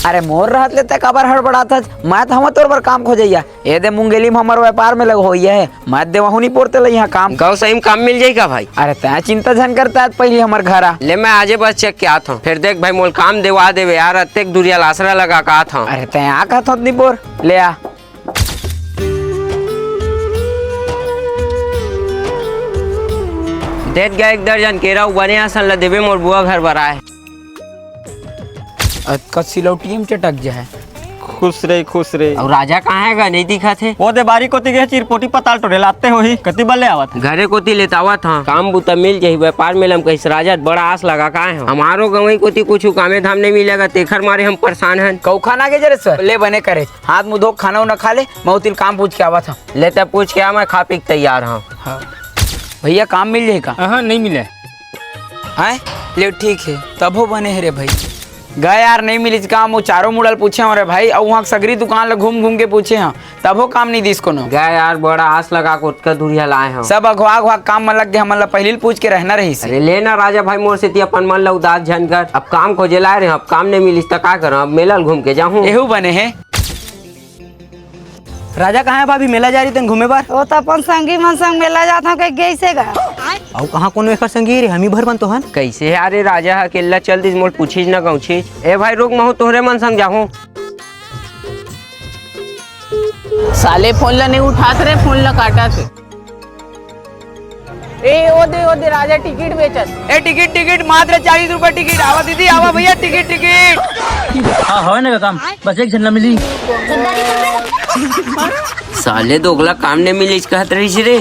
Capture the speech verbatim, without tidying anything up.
अरे मोर रहत ले तैं काबर हड़बड़ात हस? मैं तो हूँ तोर बर काम खोजइया। ए दे मुंगेली में हमर व्यापार में लग होइया हे। मैं देवहू नहीं पोरते ले यहाँ काम। गाँव सही में काम मिल जाही का भाई? अरे तैं चिंता झन करता, आज पहली हमर घर आ। ले मैं आजे बस चेक के आत हूँ, फिर देख भाई मोल काम देवा देवे यार, अतेक दुरिया लासरा लगा का आत हूँ। अरे तैं आ कहत हूँ नहीं बोर, ले आ। देत गया एक दर्जन केरा, उ बने असन ला देबे मोर बुआ घर बर आए। अतका सिलौटिये में चटक जाए। खुश रहे, खुश रहे। अउ राजा कहाँ हे गा? नहीं दिखत हे। वो दे बारी कोती गए, चिरपोटी पताल टोरे लाते होही। कति बल्ले आवत हे? घरे कोती लेत आवत हाँ। काम बुता मिल जाही, व्यापार में लमकइस। राजा बड़ा आस लगा का हे? हमारो गंवई कोती कुछ कामे धाम नहीं मिलेगा, तेखर मारे हम परेशान हन। कऊ खाना के जरे सर, ले बने करे। हाथ मुंह धो, खाना उना खा ले, मैं उतिल काम पूछ के आवत हूँ। ले तब पूछ के आ, मैं खा पी के तैयार हूँ। हाँ। भैया काम मिल जाही का? हाँ, नहीं मिले। हैं? ले ठीक हे, तभो बने हे रे भाई। गा यार, नहीं मिलिस काम, वो चारों मुड़ल पूछे हूँ रे भाई, अउ वहाँ सगरी दुकान ला घूम घूम के पूछे हूँ, तभो काम नहीं दिस कोनो। गा यार, बड़ा आस लगा के ओतका दूरिहा लाए हूँ। सब अघवा अघवा काम में लग गए, हमन ला पहली पूछ के रहना रहिस। अरे ले ना राजा भाई, मोर सेती अपन मन ला उदास झन कर। अब काम खोजे लाए रहे, अब काम नहीं मिलिस त का करं, अब मेला ल घूम के जाहूँ। एहू बने हे। राजा कहाँ हे भाभी? मेला जा रही तन घूमे बर। वो तो अपन संगी मन संग मेला जात हूँ कह गई से गा। अउ कहाँ कोनो एकर संगी रे, हमी भर मन तो हन। कैसे हे? अरे राजा ह अकेला चल दिस, मोल पूछिस न गौछिस। ए भाई रुक, महू तोहरे मन संग जाहूँ। साले फोन ला नहीं उठात रे, फोन ला काटत हे। ए, ओ दे, ओ दे, राजा टिकट बेचत। ए, टिकट, टिकट, मात्र चालीस रुपए टिकट। आवा दीदी, आवा भैया, टिकट, टिकट। हाँ, हवे ना काम, बस एक झन ला मिली। साले दोगला काम नहीं मिलिस कहत रहिस रे।